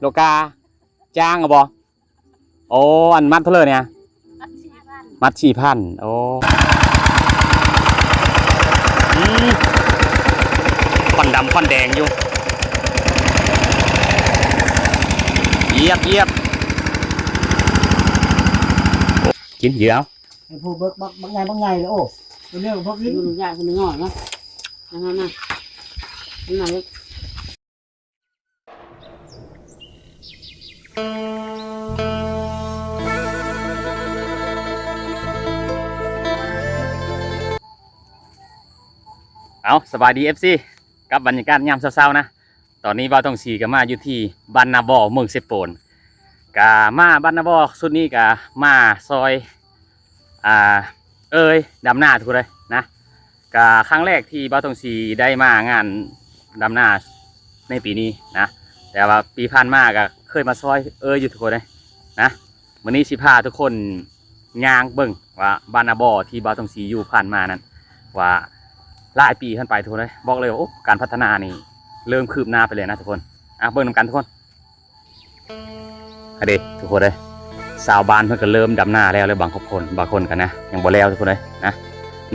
ໂລກາ ຈ້າງເອົາບໍ່? ໂອ້ ອັນມັດເທົ່າໃດນີ້? ມັດສີ່ພັນ ມັດສີ່ພັນ ໂອ້ ອືມ ຄວັນດຳຄວັນແດງຢູ່ ຢຽບ ຢຽບ ກິນ ຢຽບ ໃຫ້ຜູ້ເບິກບັກ ບັກໃຫຍ່ ບັກໃຫຍ່ເລີຍ ໂອ້ ຕົວນີ້ບໍ່ກິນ ຢູ່ຍາກ ຄົນນ້ອຍເນາະ ນະ ນະ ນະ ເອົາ ສະບາຍດີ ເອັຟຊີ ກັບບັນຍາກາດຍາມເຊົ້າໆນະ. ຕອນນີ້ບ່າວທອງສີກໍມາຢູ່ທີ່ບ້ານນາບໍ່ ເມືອງເຊໂປນ ກະມາບ້ານນາບໍ່ຊຸດນີ້ກະມາຊ່ອຍ ອ່າ ເອີຍ ດຳນາທຸກຄົນເອີຍນະ. ກະຄັ້ງແລກທີ່ບ່າວທອງສີໄດ້ມາງານດຳນາໃນປີນີ້ນະ ແຕ່ວ່າປີຜ່ານມາກະເຄີຍມາຊ່ອຍເອີຍຢູ່ທຸກຄົນເອີຍນະ. ມື້ນີ້ຊິພາທຸກຄົນຍ່າງເບິ່ງວ່າບ້ານນາບໍ່ທີ່ບ່າວທອງສີຢູ່ຜ່ານມານັ້ນ ວ່າຫຼາຍປີຜ່ານໄປທຸກຄົນເອີຍ ບອກເລີຍວ່າ ໂອ້ ການພັດທະນານີ້ເລີ່ມຄືບໜ້າໄປເລີຍນະທຸກຄົນ. ອ່ະ ເບິ່ງນຳກັນທຸກຄົນ. ອາເດ ທຸກຄົນເອີຍ ຊາວບ້ານເພິ່ນກໍເລີ່ມດຳນາແລ້ວ ແລ້ວບາງຄົນ ບາງຄົນກໍນະ ຍັງບໍ່ແລ້ວທຸກຄົນເອີຍນະ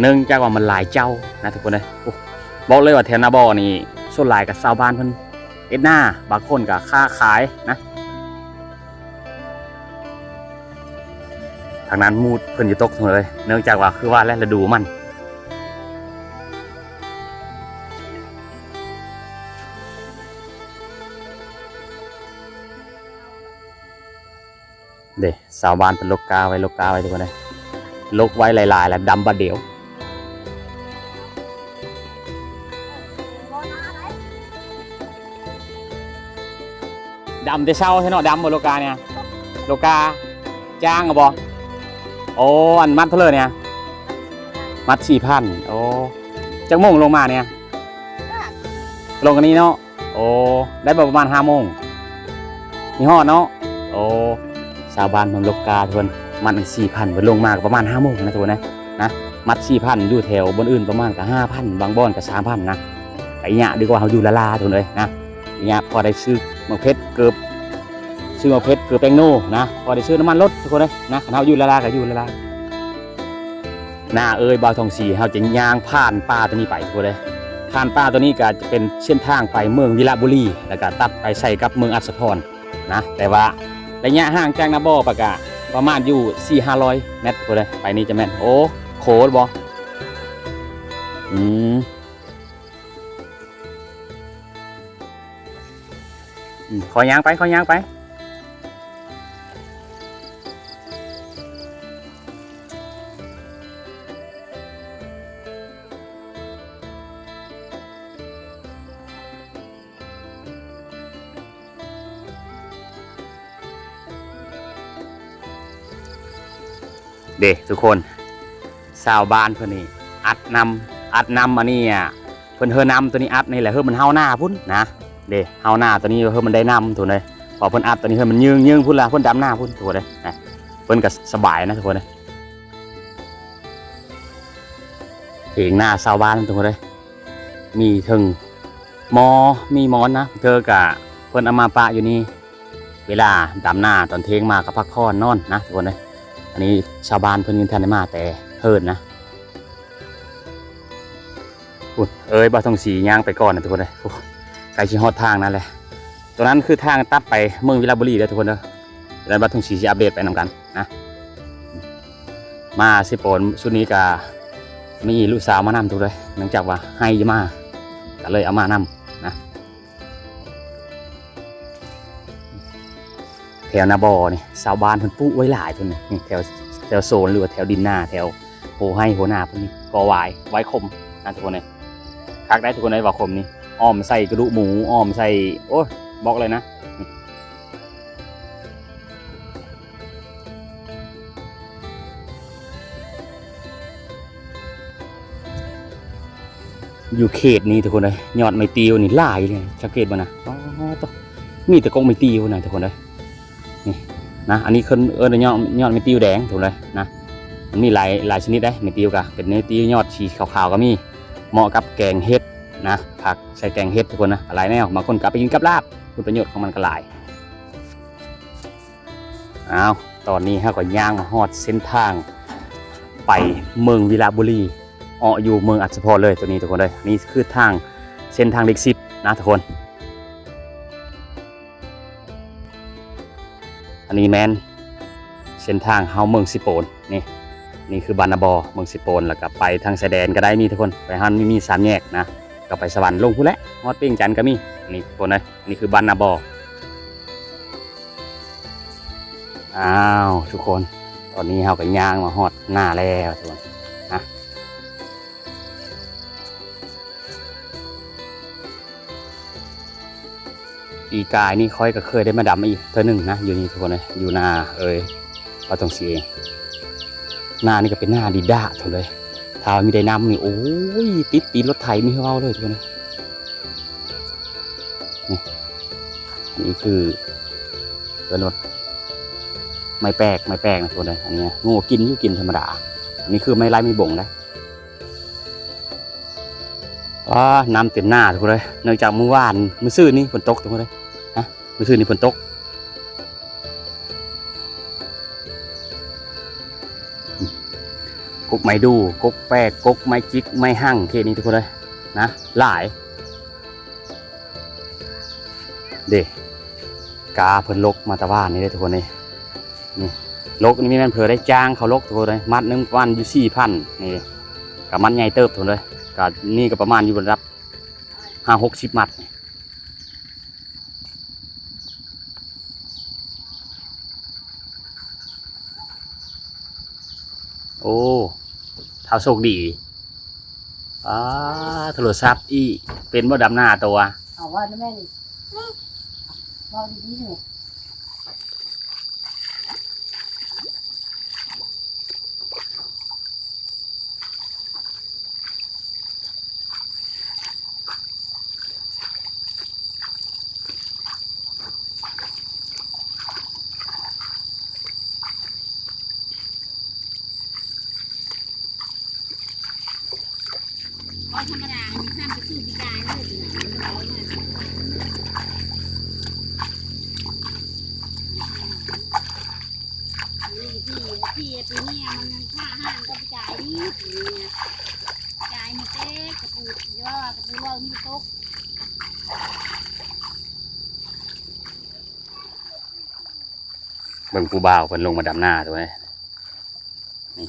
ເນື່ອງຈາກວ່າມັນຫຼາຍເຈົ້ານະທຸກຄົນເອີຍ. ໂອ້ ບອກເລີຍວ່າແຖວນາບໍ່ນີ້ ສ່ວນຫຼາຍກໍຊາວບ້ານເພິ່ນເຮັດນາ ບາງຄົນກໍຄ້າຂາຍນະ. ທາງນັ້ນມູດເພິ່ນຢູ່ຕົກເລີຍ ເນື່ອງຈາກວ່າຄືວ່າແຫຼະ ລະດູມັນ. ເດ້ ຊາວບ້ານເພິ່ນລົກກ້າໄວ້ ລົກກ້າໄວ້ທຸກຄົນເອີຍ ລົກໄວ້ຫຼາຍໆ ແລ້ວດຳບາດດຽວ. ດຳແຕ່ເຊົ້າແທ້ເນາະ ດຳບໍ່ໂລການີ້? ໂລກາ ຈ້າງເອົາບໍ່? ໂອ້ ອັນມັດເທົ່າໃດນີ້? ມັດສີ່ພັນ. ໂອ້ ຈັກໂມງລົງມານີ້? ລົງອັນນີ້ເນາະ. ໂອ້ ໄດ້ບໍ່ປະມານຫ້າໂມງ ມີຮອດເນາະ. ໂອ້ ຊາວບ້ານເມືອງລົກກາທຸກຄົນ ມັດສີ່ພັນ ເພິ່ນລົງມາກໍປະມານຫ້າໂມງນະທຸກຄົນນະ ນະ ມັດສີ່ພັນ. ຢູ່ແຖວບ່ອນອື່ນປະມານກໍຫ້າພັນ ບາງບ່ອນກໍສາມພັນນະ. ໄກຍະ ດີກວ່າເຮົາຢູ່ລາໆທຸກຄົນເອີຍນະ ໄກຍະ ພໍໄດ້ຊື້ໝາກເຜັດເກືອບ ຊື້ໝາກເຜັດເກືອບແປ້ງໂນນະ ພໍໄດ້ຊື້ນ້ຳມັນລົດທຸກຄົນເອີຍນະ. ຄັນເຮົາຢູ່ລາໆກໍຢູ່ລາໆ. ໜ້າເອີຍ ບ່າວທອງສີ ເຮົາຈະຍ່າງຜ່ານປ່າຕົວນີ້ໄປທຸກຄົນເອີຍ. ຜ່ານປ່າຕົວນີ້ກໍຈະເປັນເສັ້ນທາງໄປເມືອງວິລະບູລີ ແລ້ວກໍຕັດໄປໃສ່ກັບເມືອງອັດສະພອນນະ ແຕ່ວ່າໄລຍະຫ່າງຈາກນາບໍ່ໄປກະປະມານຢູ່ສີ່ຫ້າຮ້ອຍແມັດພຸ້ນເດ້. ໄປນີ້ຈະແມ່ນ ໂອ້ ໂຄດບໍ່ ອືມ ອືມ ຄ່ອຍຍ່າງໄປ ຄ່ອຍຍ່າງໄປ. ເດ້ທຸກຄົນ ຊາວບ້ານເພິ່ນນີ້ອັດນ້ຳ ອັດນ້ຳອັນນີ້ ອະ ເພິ່ນເຮີນ້ຳຕົວນີ້ອັດນີ້ແຫຼະ ເຮີມັນເຫົ່າໜ້າພຸ້ນນະ. ເດ້ ເຫົ່າໜ້າຕົວນີ້ ເຮີມັນໄດ້ນ້ຳທຸກຄົນເອີຍ ເພາະເພິ່ນອັດຕົວນີ້ ເຮີມັນຍືງ ຍືງພຸ້ນລະ ເພິ່ນດຳໜ້າພຸ້ນທຸກຄົນເອີຍນະ. ເພິ່ນກໍສະບາຍນະທຸກຄົນເອີຍ. ຖຽງນາຊາວບ້ານທຸກຄົນເອີຍ ມີເຖິງໝໍ ມີໝອນນະ ເທີກະເພິ່ນເອົາມາປະຢູ່ນີ້ ເວລາດຳນາຕອນທ່ຽງມາກໍພັກຜ່ອນນອນນະທຸກຄົນເອີຍ. ອັນນີ້ຊາວບ້ານເພິ່ນຍັງທັນໄດ້ມາແຕ່ເຮີນນະ. ພຸ້ນເອີຍ ບ່າວທອງສີຍ່າງໄປກ່ອນນະທຸກຄົນເອີຍ ໂອ້ ໃກ້ຊິຮອດທາງນັ້ນແຫຼະ. ຕົວນັ້ນຄືທາງຕັດໄປເມືອງວິລະບູລີເດີທຸກຄົນເດີ. ແລ້ວບ່າວທອງສີຊິອັບເດດໄປນຳກັນນະ. ມາເຊໂປນຊຸດນີ້ກະມີລູກສາວມານຳທຸກເດີ ເນື່ອງຈາກວ່າໄຮ່ຈະມາ ກະເລີຍເອົາມານຳນະ. ແຖວນາບໍ່ນີ້ ຊາວບ້ານເພິ່ນປູກໄວ້ຫຼາຍພຸ້ນນະ ນີ້ແຖວ ແຖວໂຊນ ຫຼືວ່າແຖວດິນນາ ແຖວໂຮໄຮ່ໂຮນາພຸ້ນນີ້ ກໍຫວາຍ ຫວາຍຂົມນະທຸກຄົນເອີຍ. ຄັກໄດ໋ທຸກຄົນເອີຍ ຫວາຍຂົມນີ້ ອ້ອມໃສ່ກະດູກໝູ ອ້ອມໃສ່ ໂອ້ຍ ບອກເລີຍນະ. ຢູ່ເຂດນີ້ທຸກຄົນເອີຍ ຍອດໄມ້ຕິວນີ້ຫຼາຍເລີຍ ສັງເກດເບິ່ງນະ. ອໍ ໂຕ ມີແຕ່ກົກໄມ້ຕິວນະທຸກຄົນເອີຍ ນີ້ນະ. ອັນນີ້ເພິ່ນເອີ້ນວ່າຍອດ ຍອດໄມ້ຕິວແດງທຸກຄົນເອີຍນະ. ມັນມີຫຼາຍ ຫຼາຍຊະນິດເດ້ ໄມ້ຕິວກະເປັນໄມ້ຕິວຍອດສີຂາວໆກໍມີ ເໝາະກັບແກງເຫັດນະ ຜັກໃສ່ແກງເຫັດທຸກຄົນນະ ຫຼາຍແນວ. ບາງຄົນກໍເອົາໄປກິນກັບລາບ ຄຸນປະໂຫຍດຂອງມັນກໍຫຼາຍ. ອ້າວ ຕອນນີ້ເຮົາກໍຍ່າງມາຮອດເສັ້ນທາງໄປເມືອງວິລະບູລີ ເອາະຢູ່ເມືອງອັດສະພອນເລີຍ ໂຕນີ້ທຸກຄົນເອີຍ. ນີ້ຄືທາງ ເສັ້ນທາງເລກສິບນະທຸກຄົນ. ອັນນີ້ແມ່ນເສັ້ນທາງເຮົາເມືອງເຊໂປນ ນີ້ ນີ້ຄືບ້ານນາບໍ ເມືອງເຊໂປນ ແລ້ວກໍໄປທາງຊາຍແດນກໍໄດ້ນີ້ທຸກຄົນ. ໄປຫັ້ນມີ ມີສາມແຍກນະ ກໍໄປສະຫວັນ ລົງພຸ້ນແຫຼະ ຮອດວຽງຈັນກໍມີ. ນີ້ທຸກຄົນເອີຍ ນີ້ຄືບ້ານນາບໍ. ອ້າວ ທຸກຄົນ ຕອນນີ້ເຮົາກໍຍ່າງມາຮອດນາແລ້ວທຸກຄົນນະ. ປີກາຍນີ້ຂ້ອຍກໍເຄີຍໄດ້ມາດຳອີກເທື່ອໜຶ່ງນະ ຢູ່ນີ້ທຸກຄົນເອີຍ ຢູ່ນາເອີຍ ເຮົາຕ້ອງເສຍເອງ. ນານີ້ກໍເປັນນາດິນດາທຸກຄົນເອີຍ. ຖ້າວ່າມີໄດ້ນ້ຳນີ້ ໂອ້ຍ ຕິດຕີນລົດໄຖມີໃຫ້ເວົ້າເລີຍທຸກຄົນເອີຍ. ນີ້ ອັນນີ້ຄືເອີ້ນວ່າໄມ້ແປກ ໄມ້ແປກນະທຸກຄົນເອີຍ. ອັນນີ້ງູກິນຢູ່ ກິນທຳມະດາ. ອັນນີ້ຄືໄມ້ໄລ່ໄມ້ບົງເດ້. ອ້າ ນ້ຳເຕັມນາທຸກຄົນເອີຍ ເນື່ອງຈາກມື້ວານ ມື້ຊືນນີ້ຝົນຕົກທຸກຄົນເອີຍ ຮະ ມື້ຊືນນີ້ຝົນຕົກ. ກົກໄມ້ດູ່ ກົກແປກ ກົກໄມ້ຈິກ ໄມ້ຮັ່ງ ເຂດນີ້ທຸກຄົນເອີຍນະ ຫຼາຍ. ເດ້ ກາເພິ່ນລົກມາແຕ່ວານນີ້ເດ້ທຸກຄົນເອີຍ. ນີ້ ລົກນີ້ມີແມ່ນເຜີໄດ້ຈ້າງເຂົາລົກທຸກຄົນເອີຍ. ມັດໜຶ່ງປະມານຢູ່ສີ່ພັນ ນີ້ ກະມັດໃຫຍ່ເຕີບທຸກຄົນເອີຍ. ກະນີ້ກະປະມານຢູ່ລະດັບຫ້າຫົກສິບມັດ. ໂອ້ ທ້າວໂຊກດີ ອາ ໂທລະສັບອີກ ເປັນບໍ່ດຳນາຕົວະ? ເອົາວ່ານຳແມ່ນີ້ ເວົ້າດີໆ ນີ້. ບໍ່ທຳມະດາ ມີຊ້ຳໄປສູ່ປີກາຍເລີຍ ປີກາຍມັນບໍ່ໄດ້ເອົາມາ. ນີ້ ທີ່ ທີ່ປີນີ້ມັນຍັງຄ້າຫ້າງກັບປີກາຍນີ້ ປີນີ້ນະ ປີກາຍມີແຕ່ກະປູ ຢ່າວ່າກະປູເວົ້າມີແຕ່ຕົກ. ເບິ່ງຜູ້ບ່າວເພິ່ນລົງມາດຳນາໂຕນີ້ ນີ້.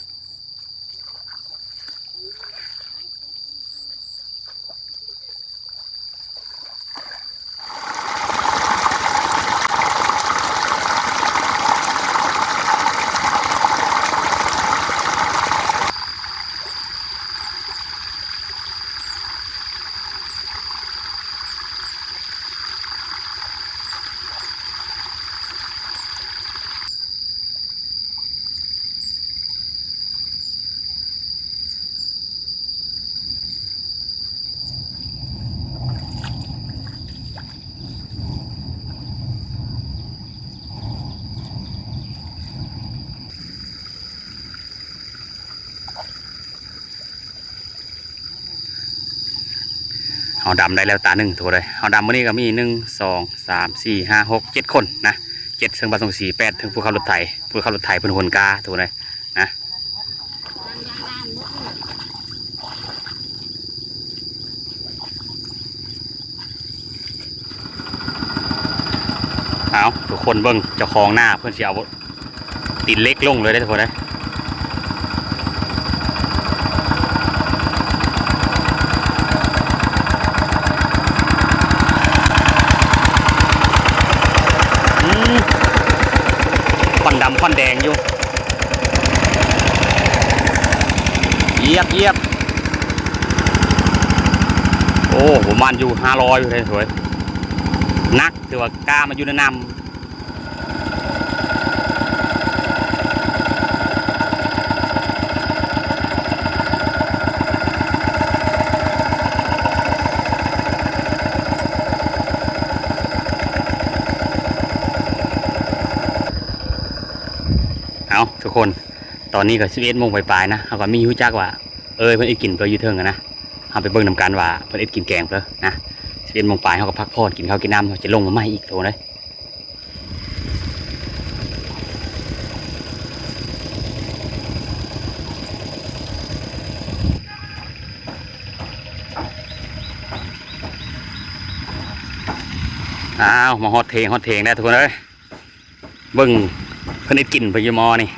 ເຮົາດຳໄດ້ແລ້ວຕາໜຶ່ງ ທຸກຄົນເອີຍ. ເຮົາດຳມື້ນີ້ກໍມີ ໜຶ່ງ ສອງ ສາມ ສີ່ ຫ້າ ຫົກ ເຈັດຄົນນະ ເຈັດ ເທິງບ່າວສົມສີ ແປດ ເທິງຜູ້ຂັບລົດໄຖ ຜູ້ຂັບລົດໄຖເພິ່ນໂຫນກາ ທຸກຄົນເອີຍນະ. ເອົາ ທຸກຄົນເບິ່ງ ເຈົ້າຂອງນາເພິ່ນຊິເອົາ ຕີນເຫຼັກລົງເລີຍເດ້ທຸກຄົນເດ້. ອືມ ຄວັນດຳຄວັນແດງຢູ່ ຢຽບ ຢຽບ. ໂອ້ ປະມານຢູ່ຫ້າຮ້ອຍຢູ່ເດ້ ສວຍ ໜັກ ຖືວ່າກ້າມາຢູ່ໃນນ້ຳ. ເອົາ ທຸກຄົນ ຕອນນີ້ກໍສິບເອັດໂມງປາຍໆນະ ເຮົາກໍມີຮູ້ຈັກວ່າ ເອີຍ ເພິ່ນເຮັດກິນເພິ່ນຢູ່ເທິງຫັ້ນນະ ເຮົາໄປເບິ່ງນຳກັນວ່າເພິ່ນເຮັດກິນແກງເພິ່ນນະ. ສິບເອັດໂມງປາຍ ເຮົາກໍພັກຜ່ອນ ກິນເຂົ້າກິນນ້ຳ ເຮົາຈະລົງມາໃໝ່ອີກ ທຸກຄົນເອີຍ. ອ້າວ ມາຮອດເຖງ ຮອດເຖງແລ້ວທຸກຄົນເອີຍ. ເບິ່ງເພິ່ນເຮັດກິນເພິ່ນຢູ່ໝໍ້ນີ້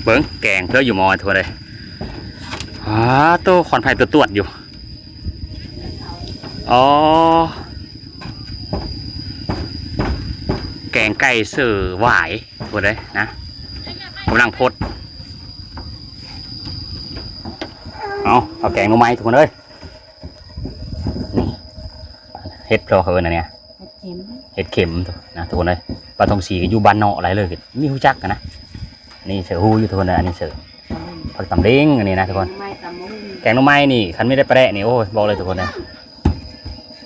ເບິ່ງແກງເພິ່ນຢູ່ໝໍ້ທຸກຄົນເອີຍ. ອ້າໂຕ ຄວັນໄຟຕວດໆຢູ່. ອໍ ແກງໄກ່ເສີຫວາຍ ທຸກຄົນເອີຍນະ ກຳລັງພົດ. ເອົາ ເອົາແກງໜໍ່ໄມ້ທຸກຄົນເອີຍ. ນີ້ ເຫັດ ເຂົາເອີ້ນອັນເນີ້ຍ ເຫັດເຂັມ ເຫັດເຂັມນະທຸກຄົນເອີຍ. ປ້າທອງສີກໍຢູ່ບ້ານເນາະຫຼາຍເລີຍ ນີ້ຮູ້ຈັກນະ. ນີ້ເສີຫູຢູ່ທຸກຄົນເອີຍ. ອັນນີ້ເສີ ອືມ ຜັກຕຳເລັງອັນນີ້ນະທຸກຄົນ. ແກງໜໍ່ໄມ້ ຕຳບັກຫຸ່ງ ແກງໜໍ່ໄມ້ນີ້ ຄັນມີແຕ່ປາແດກນີ້ ໂອ້ຍ ບອກເລີຍທຸກຄົນເອີຍ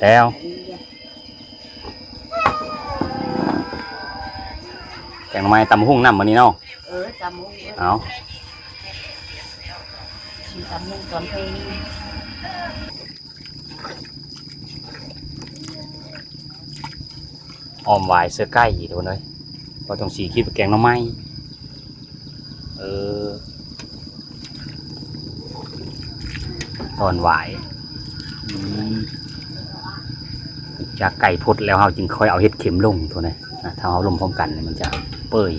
ແລ້ວ ແກງໜໍ່ໄມ້ ຕຳບັກຫຸ່ງນຳມື້ນີ້ເນາະ. ເອີ ຕຳບັກຫຸ່ງ ເອົາ ຊິຕຳບັກຫຸ່ງຕອນເພງ. ອອມຫວາຍເສື້ອໄກ່ທຸກຄົນເອີຍ. ບໍ່ຕ້ອງສີຄິດວ່າແກງໜໍ່ໄມ້ ເອີ ຕອນຫວາຍ. ອືມ ຈາກໄກ່ພົດແລ້ວ ເຮົາຈຶ່ງຄ່ອຍເອົາເຫັດເຂັມລົງໂຕນີ້ນະ. ຖ້າເຮົາລົງພ້ອມກັນມັນຈະເປີຍ.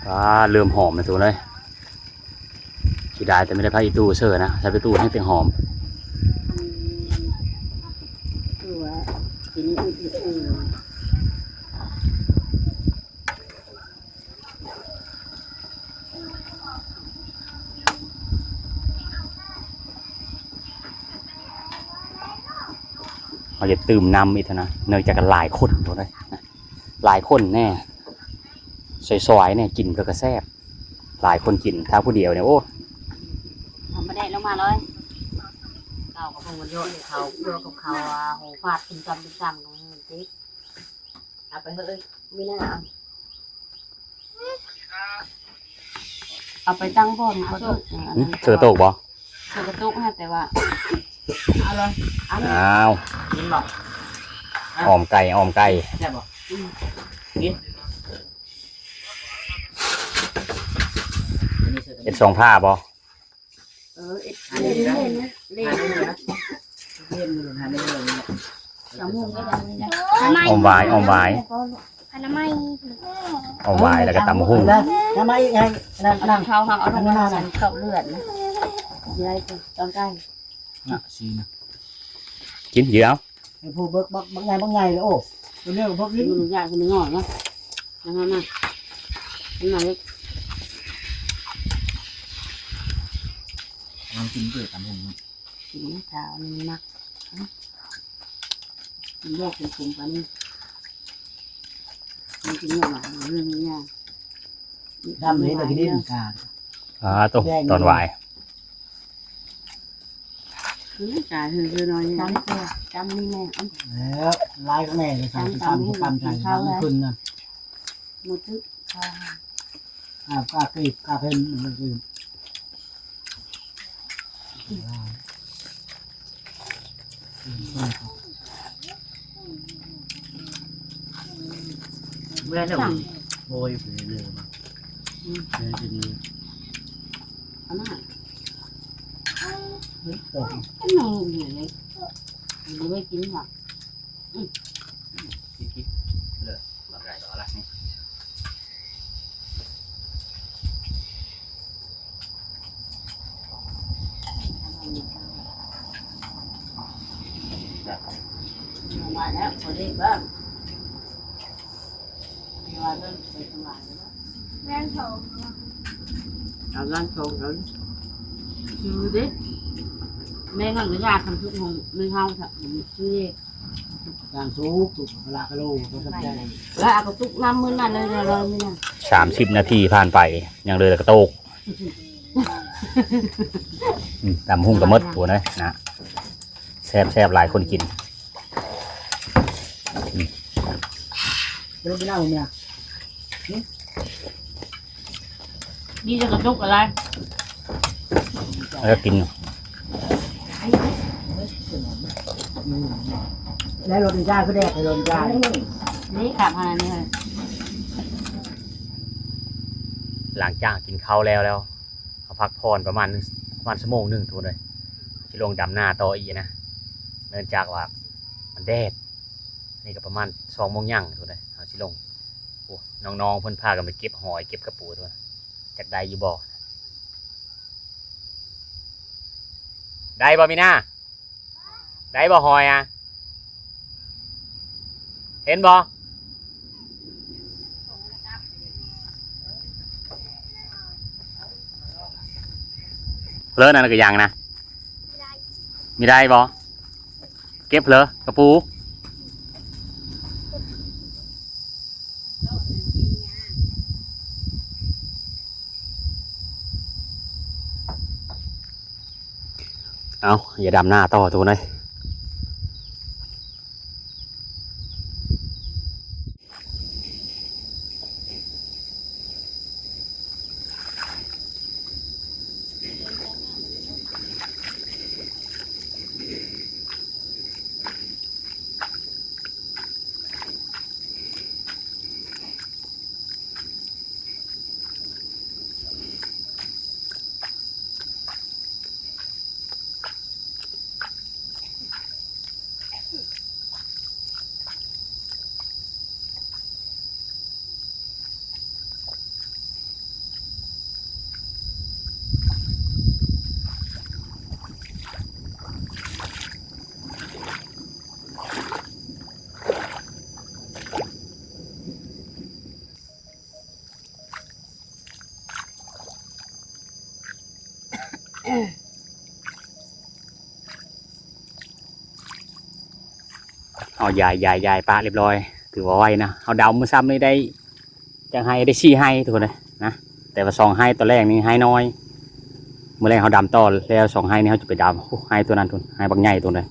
ອ່າ ເລີ່ມຫອມແລ້ວໂຕເອີຍ. ເສຍດາຍແຕ່ບໍ່ໄດ້ຜ້າອີ່ຕູ່ເສີນະ ຜ້າອີ່ຕູ່ແຮງແຕ່ຫອມ. ຄືວ່າກິນອີ່ຕູ່ ເຮົາຈະຕື່ມນ້ຳອີກເທື່ອນະ ເນື່ອງຈາກກັນຫຼາຍຄົນໂຕເອີຍນະ. ຫຼາຍຄົນແນ່ ຊອຍໆແນ່ ກິນເພື່ອກະແຊບ. ຫຼາຍຄົນກິນ ຖ້າຜູ້ດຽວນີ້ ໂອ້ ທຳມະດາລົງມາເລີຍ. ເຂົາກໍເພິ່ງມັນເຍາະໃຫ້ເຂົາ ເພື່ອກັບເຂົາ ໂຫ ຟາດຕຶງຕຳຕຶງຕຳ ເອົາໄປເຮີ້ຍ ມີໜ້າ ເອົາໄປຕັ້ງບ່ອນ ເສື້ອໂຕກບໍ່? ເສື້ອກະຕຸກຫັ້ນ ແຕ່ວ່າ ເອົາເລີຍ ເອົາເລີຍ. ອ້າວ ກິນບໍ່? ອ້ອມໄກ່ ອ້ອມໄກ່ ແຊບບໍ່? ອືມ ກິນ. ເຮັດສອງຜ້າບໍ່? ເອີ ເຮັດ ອັນນີ້ນະ ເຫຼັ້ນນະ ເຫຼັ້ນນະ ຕຳບັກຫຸ່ງກໍໄດ້ ອ້ອມຫວາຍ ອ້ອມຫວາຍ ອະນາໄມ ອ້ອມຫວາຍ ແລ້ວກໍຕຳບັກຫຸ່ງ. ມາ ມາອີກ ໃຫ້ນັ້ນ ເອົາເຂົ້າ ເອົາລົງມາ ອັນນັ້ນ ເຂົ້າເລືອດນະ ຊິໄດ້ຕອນໃກ້ ນະ ຊີ້ນະ ກິນ ເອົາ ໃຫ້ຜູ້ເບິກບັກ ບັກໃຫຍ່ ບັກໃຫຍ່ເລີຍ ໂອ້ ຕົວເດີ ພວກນີ້ ຢູ່ຍາກ ຄືນ້ອຍເນາະ ນະ ນະ ນະ ນະ ນຳກິນເປີດຕຳຫຸ່ງ ກິນນະ ຖ້າມັນມັກ ກິນແຍກເປັນກຸ່ມປານນີ້ ມັນກິນແຍກມາເລື່ອງຍາກ ດຳເຫັນແລ້ວກິນດີກາ ອ່າ ໂຕ ຕອນຫວາຍ ຄືກາຍຄືນ້ອຍ ຕຳຕົວ ຕຳນີ້ແມ່ ແລ້ວຫຼາຍກວ່າແມ່ ຕຳ ຕຳ ຕຳໃສ່ ຕຳມັນຂຶ້ນນະ ໝົດ ອ່າ ກາກຣີບ ກາເພັນ ແມ່ນແລ້ວ ໂອ້ຍ ເລີຍ ອືມ ເລີຍ ອັນນັ້ນ ເຮີ້ຍ ຕອນນີ້ ມັນບໍ່ໄດ້ກິນຫວານ ອືມ ກິນ ກິນ ເລີຍ ບັກໃຫຍ່ຕໍ່ລະນີ້. ມາແລ້ວ ພໍດີເບິ່ງ ແມ່ນເຂົາ ເອົາລ້ານສອງເອົາ ຄືເດ້ ແມ່ນຫຍັງກໍຢາກທຳທຸກຂອງແມ່ເຮົາ ຄືເດ້ ການສຸກ ສຸກ ກະລາກະໂລ ບໍ່ສຳໃຈ ແລ້ວເອົາກະຕຸກນ້ຳມື້ນັ້ນເລີຍ ເລີຍມື້ນັ້ນ ສາມສິບນາທີຜ່ານໄປ ຍັງເຫຼືອແຕ່ກະໂຕກ ອືມ ຕຳຫຸ່ງກະໝົດ ໂຫ ນະ ນະ ແຊບໆ ຫຼາຍຄົນກິນ ອືມ ເປັນໂລກກິນເອົາເມຍ ນີ້ຈະກະຕຸກອະໄລ ແລ້ວກິນ ແລ້ວລົດຈ້າຄືແດກໃຫ້ລົດຈ້າ ນີ້ຄັບ ອັນນີ້ ຫຼັງຈາກກິນເຂົ້າແລ້ວ ແລ້ວ ເຮົາພັກຜ່ອນປະມານ ປະມານຊົ່ວໂມງໜຶ່ງທຸກຄົນເອີຍ ຊິລົງດຳນາຕໍ່ອີກນະ ເນື່ອງຈາກວ່າມັນແດດ. ນີ້ກໍປະມານສອງໂມງຍັງພຸ້ນເດ້ ເຮົາຊິລົງ. ໂອ້ ນ້ອງໆເພິ່ນພາກັນໄປເກັບຫອຍເກັບກະປູພຸ້ນ ຈັກໄດ້ຢູ່ບໍ່? ໄດ້ບໍ່ມີນາ? ໄດ້ບໍ່ຫອຍອະ? ເຫັນບໍ່? ເລີນັ້ນກະຍັງນະ ມີໄດ້ບໍ່? ເກັບເລີກະປູ. ເອົາ ຢ່າດຳນາຕໍ່ໂຕເອີຍ. ເຮົາຢາຍ ຢາຍ ຢາຍປະຮຽບຮ້ອຍ ຖືວ່າໄວນະ. ເຮົາດຳມື້ເຊົ້ານີ້ໄດ້ຈັກໄຮ່? ໄດ້ສີ່ໄຮ່ທຸກຄົນເອີຍນະ ແຕ່ວ່າສອງໄຮ່ຕອນແລກນີ້ໄຮ່ນ້ອຍ. ມື້ແລງເຮົາດຳຕໍ່ແລ້ວສອງໄຮ່ນີ້ ເຮົາຈະໄປດຳ ໂອ້ ໄຮ່ຕົວນັ້ນພຸ້ນ ໄຮ່ບັກໃຫຍ່ຕົວນັ້ນ.